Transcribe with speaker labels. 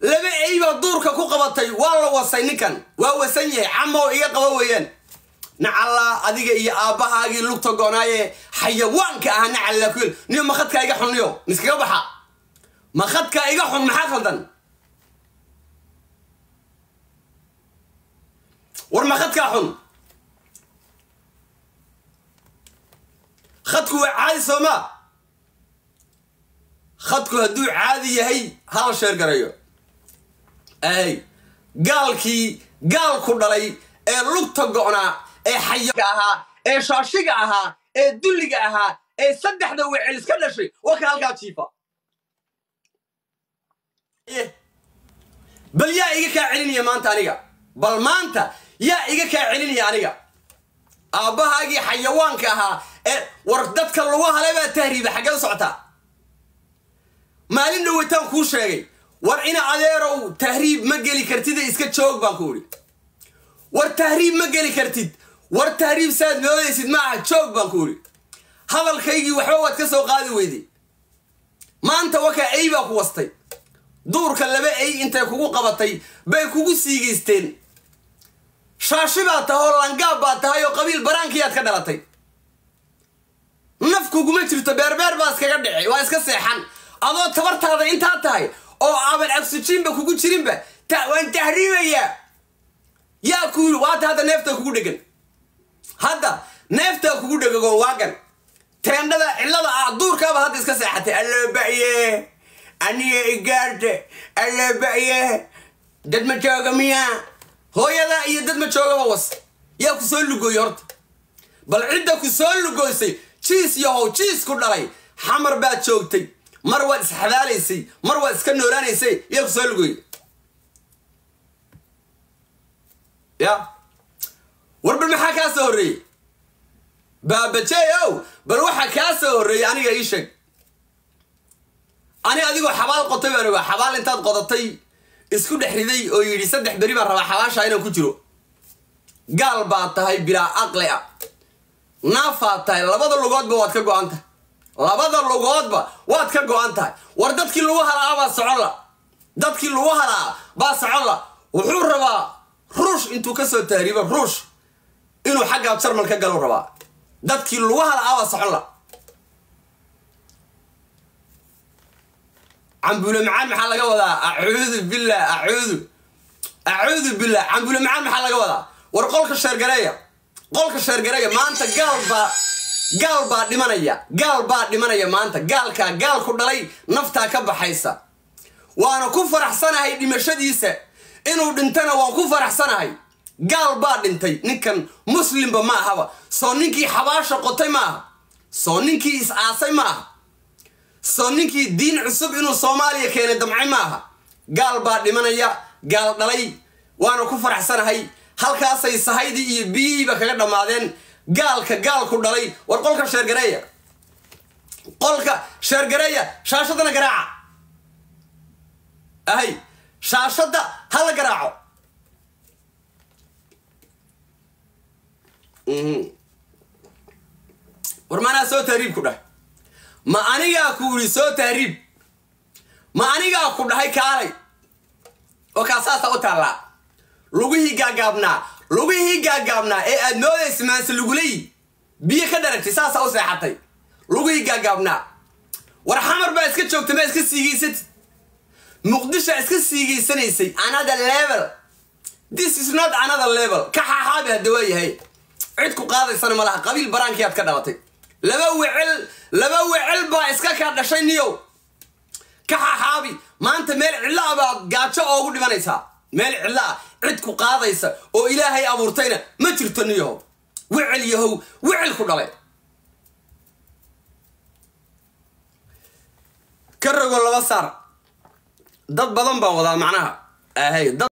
Speaker 1: Laba ey baa duurka ku qabatay, waa la wasay ninkan, waa wasan yahay. Camow iga qaba weeyaan. Nacallaa adiga iyo aabbahaagii lugta goonaaye xayawaanka ahaa, nacallaa kuyel. Niyo, makhadkaa iga xun, niyo miskaga baxa, makhadkaa iga xun. Maxaa khaldan? War makhadkaa xun? Khadku waa caadi, soomaa? Khadku hadduu caadi yahay, hala share garayo. Ay gaalkii gaalku dhalay ee lugta go'naa ee xayaga ahaa ee shaashiga ahaa ee dulliga ahaa ee saddexda wecel iska dhashay, waa ka halkaa jiifa. Bal yaa iga kaa celinaya maanta aniga? Bal maanta yaa iga kaa celinaya aniga? Aabbahaagii xayawaanka ahaa ee war dadka lagu halay baa tahriiba. Xaggee u socotaa? Maalin dhaweytaan kuu sheegay, war ina adeerow, tahriib ma geli kartida, iska joog baan ku idhi. War tahriib ma geli kartid, war tahriib saad moodaysid ma aha, joog baan ku idhi. Hadalkaygii waxba waad ka soo qaadi weyday. Maanta wakaa ey baa ku wastay duurka. Laba ey intay kugu qabatay bay kugu siigaysteen. Shaashi baa tahay oo langaab baa tahay oo qabiil baraankiyaad ka dhalatay. Naf kuguma jirto, beerbeer baa iskaga dhici, waa iska seexan adoo tabartaada intaa tahay oo aaban oxygenba kugu jirinba. Waan tahriibayaa yaa ku yiri? Waata hadda neeftaa kugu dhegan, hadda neeftaa kugu dhegagoo waagan teendhada cillada ah duurkaaba hadda iska seexatay. Alloobaye, aniga igaarte, alloobaye, dad ma jooga miya? Hooyada iyo dad ma joogaba was. Yaa ku soo lugooyey horta? Bal cidda ku soo lugoysay, jiis yahow, jiis ku dhalay. Xamar baad joogtay, mar waad isxabaalaysay, mar waad iska noolaanaysay. Yaa ku soo lugooyey? Ya war, bal maxaa kaa soo horreeyey, baabajey ow? Bal waxa kaa soo horreeyey aniga ii sheeg. Ani adigoo xabaal qotay baan ogaa. Xabaal intaad qodatay isku dhex riday oo yidhi 3 beri baan rabaa xabaasha inaan ku jiro. Gaal baad tahay, bilaa aqli ah, naafaad tahay. Labada lugoodba waad ka go-an tahay, labada lugoodba waad ka go-an tahay. War dadkii lagu halaa baa socon la, dadkii lagu halaa baa socon la. Wuxuu rabaa Ruush intuu ka soo tahriibo, Ruush inuu xaggaa Jarmal ka galo rabaa. Dadkii lagu halaa baa socon la. Cambuule macaan maxaa laga wadaa? Acuudu billah, acuudu billah. Cambuule macaan maxaa laga wadaa? War qolka share gareeya, qolka share gareeya. Maanta gaal baa, gaal baa dhimanaya, gaal baa dhimanaya maanta. Gaalkaa gaal ku dhalay naftaa ka baxaysa, waana ku faraxsanahay dhimashadiisa. Inuu dhintana waan ku faraxsanahay. Gaal baa dhintay. Ninkan muslimba ma ahaba. Soo ninkii xabaasha qotay ma aha? Soo ninkii is-aasay ma aha? Soo ninkii diin cusub inuu Soomaaliya keenay damcay ma aha? Gaal baa dhimanaya, gaal dhalay, waana ku faraxsanahay. Halkaasay sahaydii iyo biyihiiba kaga dhammaadeen gaalka gaalku dhalay. War qolka share gareeya, qolka share gareeya, shaashadana garaaca. Ahay, shaashadda hala garaaco. War maanaa soo tahriib ku dhahay? Ma anigaa ku yidhi soo tahriib? Ma anigaa ku dhahay kaalay? Oo kaa saasa u taallaa lugihii gaagaabnaa, lugihii gaagaabnaa ee aad moodaysa maanse luguley biyo ka dharagtay, saasaa u seexatay lugihii gaagaabnaa. War Xamar baa iska joogtay, ma iska siigaysatid? Muqdisho iska siigaysanaysay. Another level, this is not another level. Ka xaaxaabi hadda waa yahay, cid ku qaadaysana ma laha. Qabiil baraankii aad ka dhalatay, laba wecel, laba wecel baa iska kaa dhashay. Niyow, ka xaaxaabi. Maanta meel cidla ah baad gaajo oogu dhimanaysaa, meel cidla ah. Cid ku qaadaysa oo Ilaahay abuurtayna ma jirto. Niyahow, wecel yahow, wecel ku dhalay, ka rogo laba saar. Dad badan baan wadaa macnaha ahay dad.